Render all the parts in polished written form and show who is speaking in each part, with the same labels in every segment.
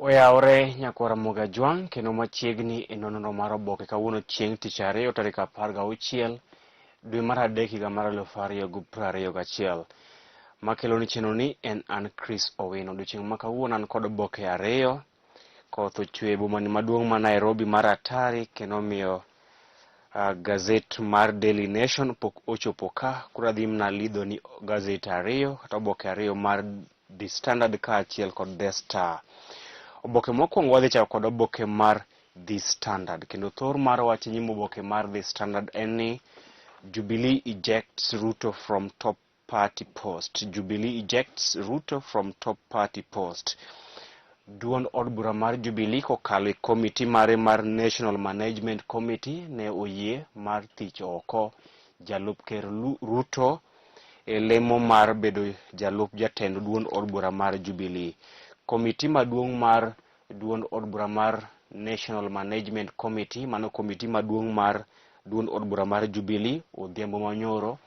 Speaker 1: Oyawore nyakwar Ramogi Ajwang' kendo machiegni e nonro mar oboke kawuono chieng' tich ariyo tarik 16 dwe mar adek higa mar 2021. Makelo ni chenro ni en an Chris Owino. Odiochieng' ma kawuono an kod oboke ariyo. Koth ochwe e bomani maduong' ma Nairobi mar atari kendo omiyo gazet mar Daily Nation pok ochopo ka. Koro adhi mana lidho ni gazet ariyo kata oboke ariyo mar The Standard kaachiel kod The Star. Oboke mokwongo wadhi chako kod oboke mar The Standard kendo thor mar wach e nyim oboke mar The Standard en ni Jubilee ejects Ruto from top party post. Jubilee ejects Ruto from top party post. Duond od bura mar Jubilee kokalo e komiti mare mar National Management Committee ne oyie mar thicho oko jalup ker Ruto e lemo mar bedo jalup jatend duond od bura mar Jubilee. Komiti maduong' mar duond od bura mar National Management Committee, mano komiti maduong' mar duond od bura mar Jubilee, odhiambo manyoro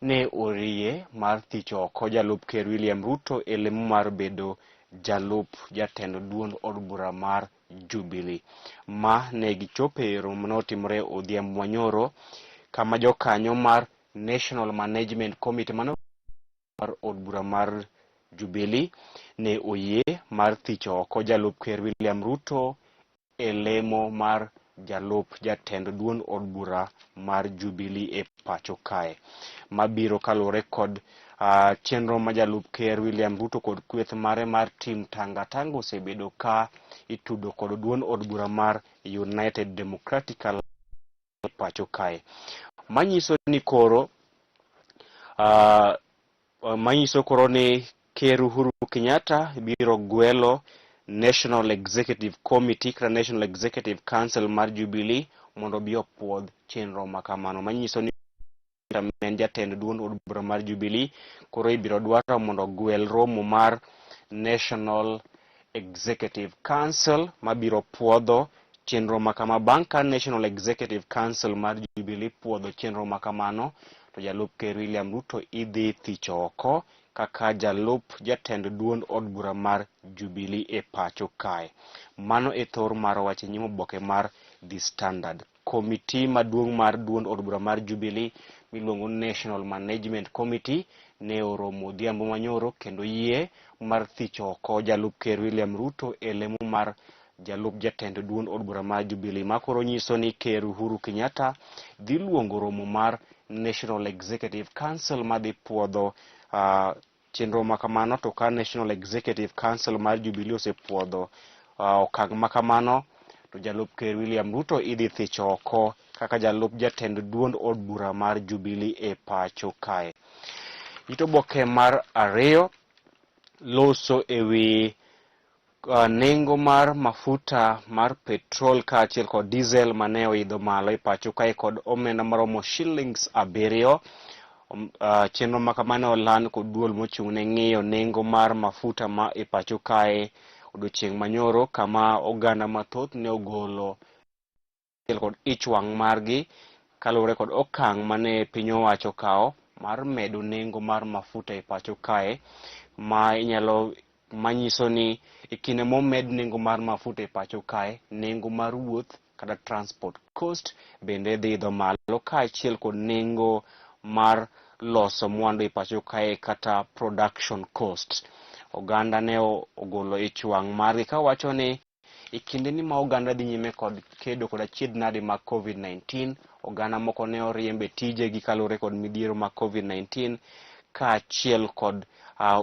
Speaker 1: ne oyie mar thicho oko jalup ker William Ruto e lemo mar bedo jalup jatend duond od bura mar Jubilee. Ma ne gichopo e romo mane otimore odhiambo manyoro kama jokanyo mar National Management Committee mano mar od bura mar Jubilee ne oyie mar thicho oko jalup ker William Ruto e lemo mar jalup jatend duond od bura mar Jubilee e pacho kae. Mabiro kaluwore kod chenro ma jalup ker William Ruto kod kweth mare mar tim Tanga Tanga osebedo ka itudo kod duond od bura mar United Democratic Alliance pacho kae. Manyiso ni koro manyiso koro ni Ker Uhuru Kenyatta biro gwelo National Executive Committee kata National Executive Council mar Jubilee mondo obi opuodh chenro ma kamano. Manyiso ni en jatend duond od bura mar Jubilee koro ibiro dwaro mondo ogwel romo mar National Executive Council mabiro puodho chenro ma kama. Bang' ka National Executive Council mar Jubilee puodho chenro ma kamano, to jalup ker William Ruto idhi thicho oko kaka jalup jatend duond od bura mar Jubilee e pacho kae. Mano e thor mar wach e nyim oboke mar The Standard. Komiti maduong' mar duond od bura mar Jubilee miluongo ni National Management Committee ne oromo odhiambo manyoro kendo yie mar thicho oko jalup ker William Ruto e lemo mar jalup jatend duond od bura mar Jubilee. Ma koro nyiso ni ker Uhuru Kenyatta dhi luongo romo mar National Executive Council madhi puodho chenro ma kamano. To ka National Executive Council mar Jubilee osepuodho okang' ma kamano, to jalup ker William Ruto idhi thicho oko kaka jalup jatend duond od bura mar Jubilee e pacho kae. It oboke mar ariyo loso ewi nengo mar mafuta mar petrol kaachiel kod diesel mane oidho malo e pacho kae kod omenda maromo shillings 7. Chenro ma kamano oland kod duol mochung' ne ng'iyo nengo mar mafuta ma e pacho kae odiochieng' manyoro, kama oganda mathoth ne ogolo kod ich wang' margi kaluwore kod okang' mane piny owacho okawo mar medo nengo mar mafuta e pacho kae, ma inyalo manyiso ni e kinde momed nengo mar mafuta e pacho kae, nengo mar wuoth kata transport cost bende dhi idho malo kaachiel kod nengo mar loso mwandu e pacho kae kata production cost. Oganda ne ogolo ich wang' margi kawacho ni e kinde ni ma oganda dhi nyime kod kedo kod achiedh nade mag COVID-19, oganda moko ne oriemb e tijegi kaluwore kod midhiero mag COVID-19 kaachiel kod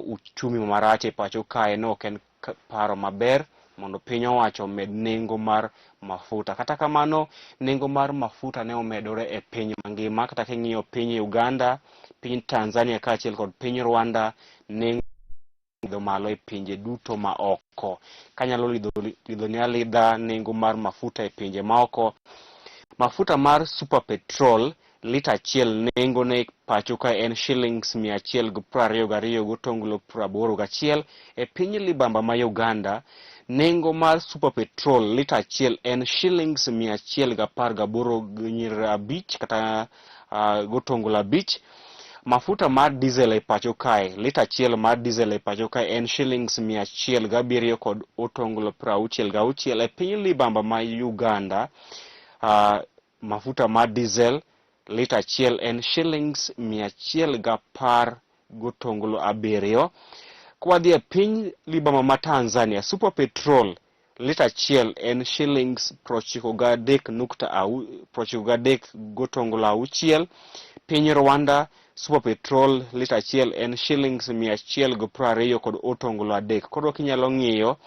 Speaker 1: uchumi marach e pacho kae, ne ok en paro maber mondo piny owacho omed nengo mar mafuta. Kata kamano, nengo mar mafuta ne omedore e piny mangima. Kata king'iyo piny Uganda, piny Tanzania kaachiel kod piny Rwanda, nengo idho malo e pinje duto ma oko. Kanyalo lidho ni alidha nengo mar mafuta e pinje ma oko, mafuta mar super petrol lita achiel nengo ne pacho ka en shillings 122.81. E piny libamba ma Uganda, nengo mar super petrol lita achiel en shillings 118.5 kata 5. Mafuta mar diesel e pacho kae, lita achiel mar diesel e pacho kae en shillings 107 kod otonglo 66. E piny libamba ma Uganda, mafuta mar diesel lita achiel en shillings 110.7. Kwadhi e piny libamba ma Tanzania, super petrol lita achiel en shillings 93.96. Piny Rwanda, super petrol lita achiel en shillings 120.3. Koro kinyalo ng'iyo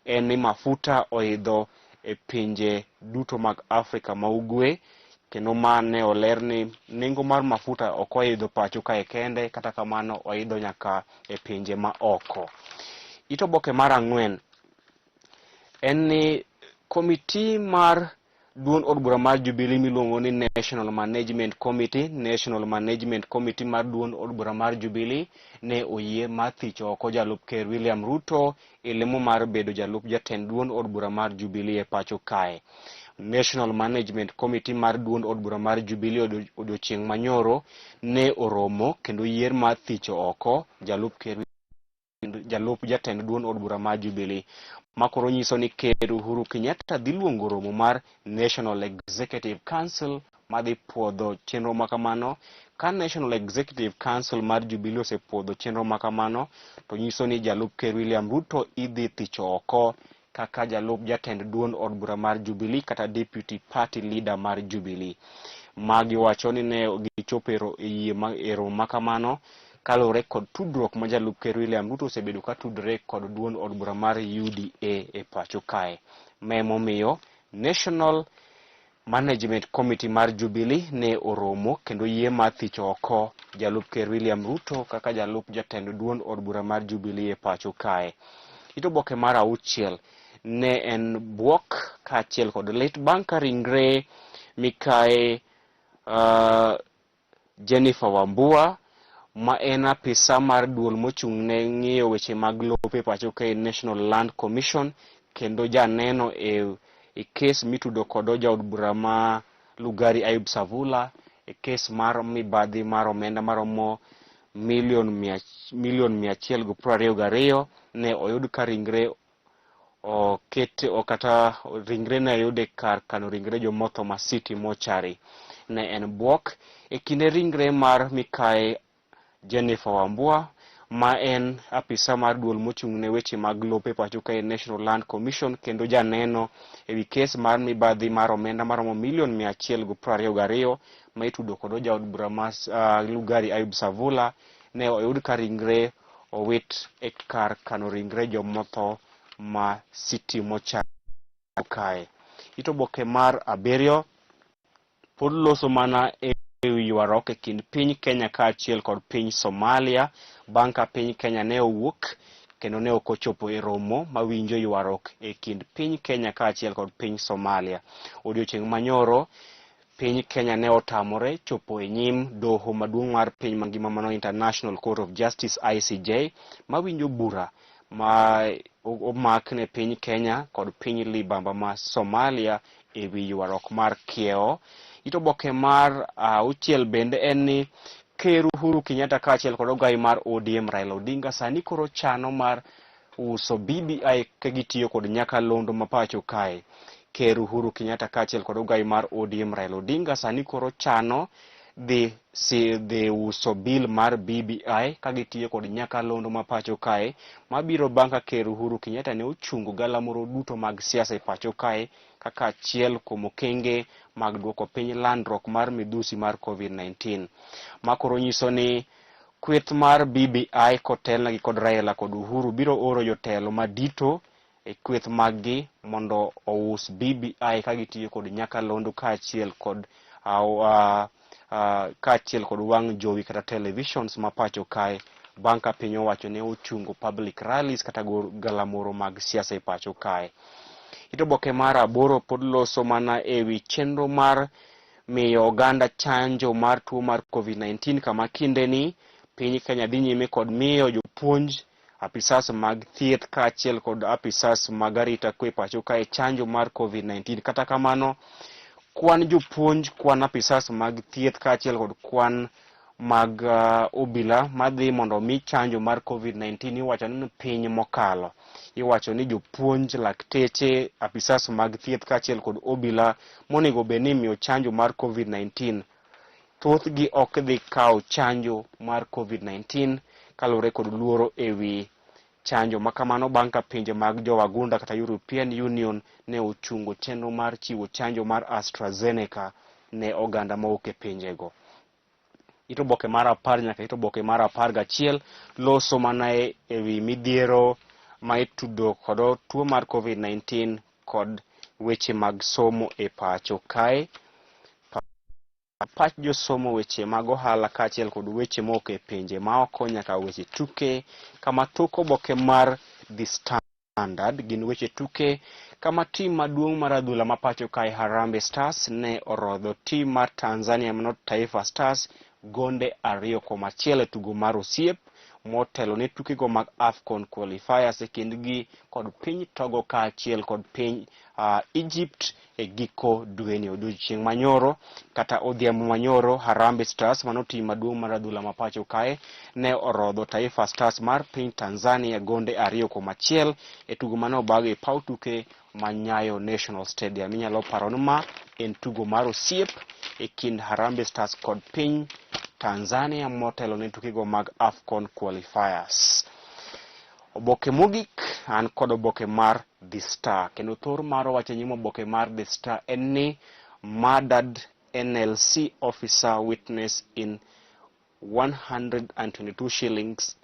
Speaker 1: en ni mafuta oidho e pinje duto mag Afrika ma ugwe, kendo ma ne oler ni nengo mar mafuta ok oidho pacho kae kende, kata kamano oidho nyaka e pinje ma oko. It oboke mar ang'wen en ni komiti mar duond od bura mar Jubilee miluongo ni National Management Committee, National Management Committee mar duond od bura mar Jubilee ne oyie mar thicho oko jalup ker William Ruto e lemo mar bedo jalup jatend duond od bura mar Jubilee e pacho kae. National Management Committee mar duond od bura mar Jubilee odiochieng' manyoro ne oromo kendo yier mar thicho oko jalup ker jalup jatend duond od bura mar Jubilee. Ma koro nyiso ni Ker Uhuru Kenyatta dhi luongo romo mar National Executive Council madhi puodho chenro ma kamano. Ka National Executive Council mar Jubilee osepuodho chenro ma kamano, to nyiso ni jalup ker William Ruto idhi thicho oko kaka jalup jatend duond od bura mar Jubilee kata deputy party leader mar Jubilee. Magi wacho ni ne gichopo e yie e romo ma kamano kaluwore kod tudruok ma jalup ker William Ruto osebedo ka tudre kod duond od bura mar UDA e pacho kae. Ma emomiyo National Management Committee mar Jubilee ne oromo kendo yie mar thicho oko jalup ker William Ruto kaka jalup jatend duond od bura mar Jubilee e pacho kae. It oboke mar auchiel ne en buok kaachiel kod lit bang' ka ringre mikae Jennifer Wambua ma en apisa mar duol mochung' ne ng'iyo weche mag lope pacho kae National Land Commission kendo janeno e kes mitudo kod jaod bura ma Lugari Ayub Savula e kes mar mibadhi mar omenda maromo milion 122 ne oyud ka ringre oket kata ringre ne oyud e kar kano ringre jomotho ma City Mortuary. Ne en buok e kinde ringre mar mikae Jennifer Wambua ma en apisa mar duol mochung' ne weche mag lope pacho kae National Land Commission kendo janeno e wi kes mar mibadhi mar omenda maromo milion 122 ma itudo kod jaod bura ma Lugari Ayub Savula ne oyud ka ringre owit e kar kano ringre jomotho ma City Mortuary kae. It oboke mar abiriyo pod loso mana e wi ywaruok e kind piny Kenya kaachiel kod piny Somalia bang' ka piny Kenya ne owuok kendo ne ok ochopo e romo mawinjo ywaruok e kind piny Kenya kaachiel kod piny Somalia. Odiochieng' manyoro piny Kenya ne otamore chopo e nyim doho maduong' mar piny mangima mano International Court of Justice ICJ mawinjo bura ma omak ne piny Kenya kod piny libamba ma Somalia e wi ywaruok mar kiewo. It oboke mar auchiel bende en ni Ker Uhuru Kenyatta kaachiel kod ogai mar ODM Raila Odinga sani koro chano mar uso BBI ka gitiyo kod nyakalondo ma pacho kae. Ker Uhuru Kenyatta kaachiel kod ogai mar ODM Raila Odinga sani koro chano dhi uso bill mar BBI ka gitiyo kod nyakalondo ma pacho kae mabiro bang' ka Ker Uhuru Kenyatta ne ochungo galamoro duto mag siasa e pacho kae kaka achiel kuom okenge mag duoko piny landruok mar midhusi mar COVID-19. Ma koro nyiso ni kweth mar BBI kotelnegi kod Raila kod Uhuru biro oro jotelo madito e kweth maggi mondo ous BBI ka gitiyo kod nyakalondo kaachiel kod wang' jowi kata televisions ma pacho kae bang' ka piny owacho ne ochungo public rallies kata galamoro mag siasa e pacho kae. It oboke mar aboro pod loso mana e wi chenro mar miyo oganda chanjo mar tuo mar COVID-19 kama kindeni piny Kenya dhi nyime kod miyo jopuonj, apisas mag thieth kaachiel kod apisas mag arita kwe pacho kae chanjo mar COVID-19. Kata kamano, kwan jopuonj, kwan apisas mag thieth kaachiel kod kwan Mag obila madhi mondo omi chanjo mar COVID-19 iwacho ni piny mokalo. Iwacho ni jopuonj, lakteche, apisas mag thieth kaachiel kod obila monego bed ni imiyo chanjo mar COVID-19 thothgi ok dhi kawo chanjo mar COVID-19 kaluwore kod luoro ewi chanjo ma kamano bang' ka pinje mag jowagunda kata European Union ne ochungo chenro mar chiwo chanjo mar AstraZeneca ne oganda mawuok e pinjego. It oboke mar 10 nyaka it oboke mar 11 loso mana ewi midhiero ma itudo kod tuo mar COVID-19 kod weche mag somo e pacho kae. Pach josomo weche mag ohala kaachiel kod weche mowuok e pinje maoko nyaka weche tuke kama tok oboke mar The Standard gin weche tuke kama tim maduong' mar adhula ma pacho kae Harambee Stars ne orodho tim mar Tanzania mano Taifa Stars gonde 2-1 e tugo mar osiep motelo ne tukego mag AFCON qualifiers e kindgi kod piny Togo kaachiel kod piny Egypt e giko dweni. Odiochieng' manyoro kata odhiambo manyoro Harambee Stars mano tim maduong' mar adhula ma pacho kae ne orodho Taifa Stars mar piny Tanzania gonde 2-1 e tugo mane obag e paw tuke ma Nyayo National Stadium. Inyalo paro ni ma en tugo mar osiep e kind Harambee Stars kod piny Tanzania motelo ne tukego mag AFCON qualifiers. Oboke mogik an kod oboke mar The Star kendo thor mar wach e nyim oboke mar The Star en ni murdered NLC officer witness in 122 shillings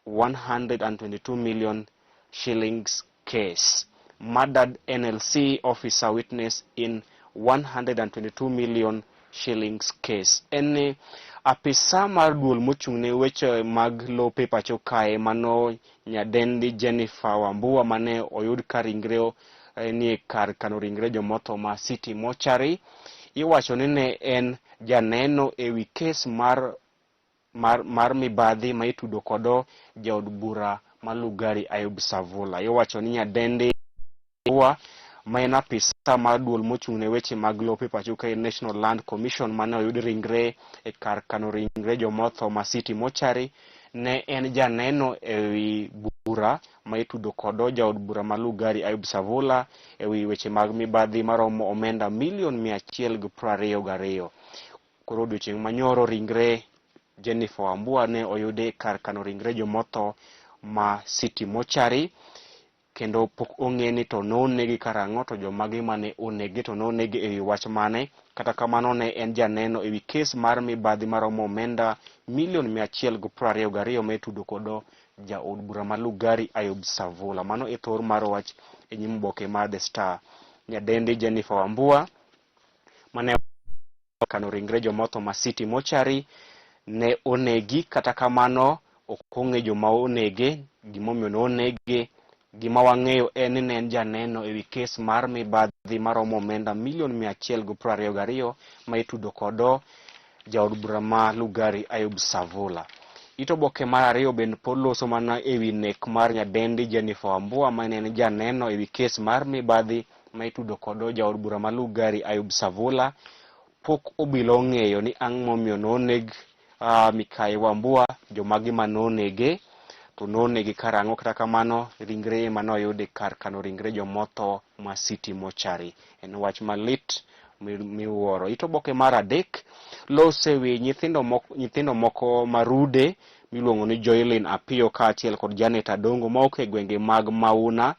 Speaker 1: 122 million shillings case. Murdered NLC officer witness in 122 million shillings case. En ni apisa mar duol mochung' ne weche mag lope pacho kae mano nyadendi Jennifer Wambua mane oyud ka ringre nie kar kano ringre jomotho ma City Mortuary iwacho ni ne en janeno ewi kes mar mibadhi ma itudo kodo jaod bura ma Lugari Ayub Savula. Iwacho ni nyadendi Wambua ma en apisa mar duol mochung' ne weche mag lope pacho kae National Land Commission mane oyud ringre e kar kano ringre jomotho ma City Mortuary ne en janeno ewi bura ma itudo kodo jaod bura ma Lugari Ayub Savula ewi weche mag mibadhi maromo omenda milion 122. Koro odiochieng' manyoro ringre Jennifer Wambua ne oyudi kar kano ringre jomotho ma City Mortuary kendo pok ong'e ni to nonegi karang'o to jomage mane onege to nonege ewi wach mane. Kata kamano ne en janeno ewi kes mar mibadhi maromo omenda milion 122 ma itudo kodo jaod bura ma Lugari Ayub Savula. Mano e thor mar wach e nyim oboke mar The Star. Nyadendi Jennifer Wambua mane kano ringre jomotho ma City Mortuary ne onegi, kata kamano ok ong'e joma onege, gimomiyo nonege. Gima wang'eyo en ni ne en janeno ewi kes mar mibadhi maromo omenda milion 122 ma itudo kodo jaod bura ma Lugari Ayub Savula. It oboke mar ariyo bende pod loso mana ewi nek mar nyadendi Jennifer Wambua ma ne en janeno ewi kes mar mibadhi ma itudo kodo jaod bura ma Lugari Ayub Savula. Pok obila ong'eyo ni ang' momiyo noneg Mikai Wambua, jomage ma nonege to nonege karang'o. Kata kamano ringre ema noyud e kar kano ringre jomotho ma City Mortuary. En wach malit miwuoro. It oboke mar adek loso ewi nyithindo moko marude miluongo ni Joylin Apiyo kaachiel kod Janet Adongo mawuok e gwenge mag Mauna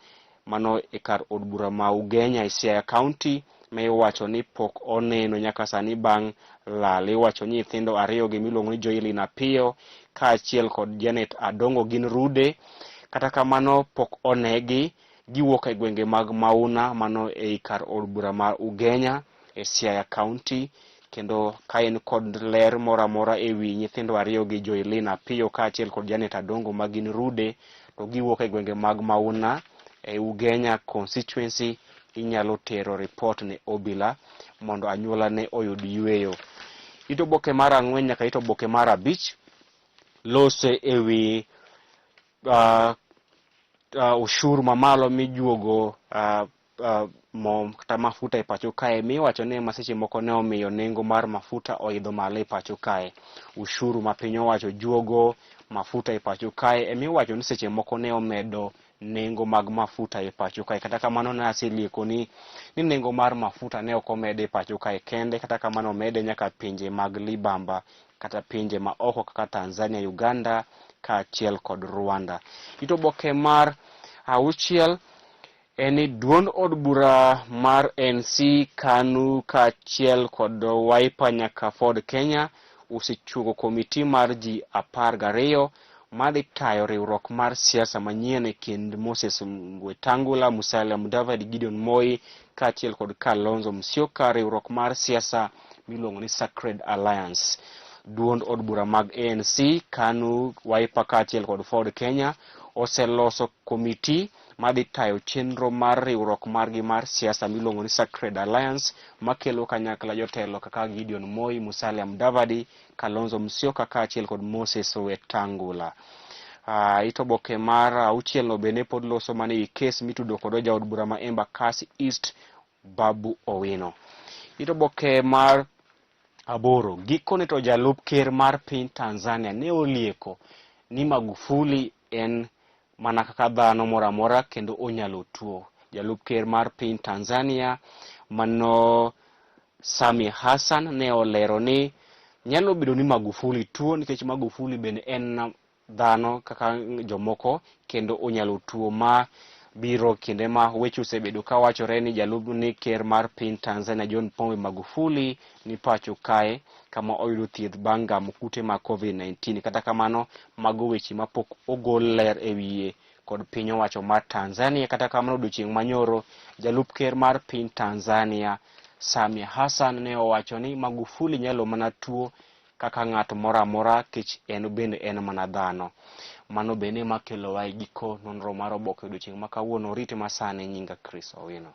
Speaker 1: mano e kar od bura ma Ugenya e Siaya County ma iwacho ni pok oneno nyaka sani bang' lal. Iwacho ni nyithindo ariyo gi miluongo ni Joylin Apiyo kaachiel kod Janet Adongo gin rude, kata kamano pok onegi. Giwuok e gwenge mag Mauna mano ei kar od bura ma Ugenya e Siaya County, kendo ka in kod ler moro amora ewi nyithindo ariyo gi Joylin Apiyo kaachiel kod Janet Adongo ma gin rude to giwuok e gwenge mag Mauna e Ugenya constituency, inyalo tero report ne obila mondo anyuola ne oyud yweyo. It oboke mar 4 nyaka it oboke mar 5 lose ewi ushuru mamalo mijuogo Mo kata mafuta e pacho kae miwacho ni ema seche moko ne omiyo nengo mar mafuta oidho malo e pacho kae. Ushuru ma piny owacho juogo mafuta e pacho kae emiwacho ni seche moko ne omedo nengo mag mafuta e pacho kae. Kata kamano ne aselieko ni ni nengo mar mafuta ne ok omed e pacho kae kende, kata kamano omede nyaka pinje mag libamba kata pinje ma oko kaka Tanzania, Uganda kaachiel kod Rwanda. It oboke mar auchiel en ni duond od bura mar NC, KANU kaachiel kod Wiper nyaka Ford Kenya osechuogo komiti mar ji 12 madhi tayo riwruok mar siasa manyien e kind Moses Wetangula, Musalia Mudavadi, Gideon Moi kaachiel kod Kalonzo Musyoka, riwruok mar siasa miluongo ni Sacred Alliance. Duond od bura mag ANC, KANU, Wiper kaachiel kod Ford Kenya oseloso komiti madhi tayo chenro mar riwruok margi mar siasa miluongo ni Sacred Alliance makelo kanyakla jotelo kaka Gideon Moi, Musalia Mudavadi, Kalonzo Musyoka kaachiel kod Moses Wetangula. It oboke mar auchiel no bende pod loso mana e kes mitudo kod jaod bura ma Embakasi East Babu Owino. It oboke mar aboro, gikone to jalup ker mar piny Tanzania ne olieko ni Magufuli en mana kaka dhano moro amora kendo onyalo tuo. Jalup ker mar piny Tanzania mano Samia Hassan ne olero ni nyalo bedo ni Magufuli tuo nikech Magufuli bende en dhano kaka jomoko kendo onyalo tuo ma biro kinde ma weche osebedo ka wachore ni jalup ni ker mar piny Tanzania John Pombe Magufuli ni pacho kae kama oyudo thieth bang' gamo kute mag COVID-19. Kata kamano mago weche mapok ogol ler e wiye kod piny owacho mar Tanzania. Kata kamano odiochieng' manyoro jalup ker mar piny Tanzania Samia Hassan ne owacho ni Magufuli nyalo mana tuo kaka ng'at moro amora kech en bende en mana dhano. Mano bende ema kelowa e giko nonro mar oboke odiochieng' ma kawuono. Rite masani nyinga Chris Owino.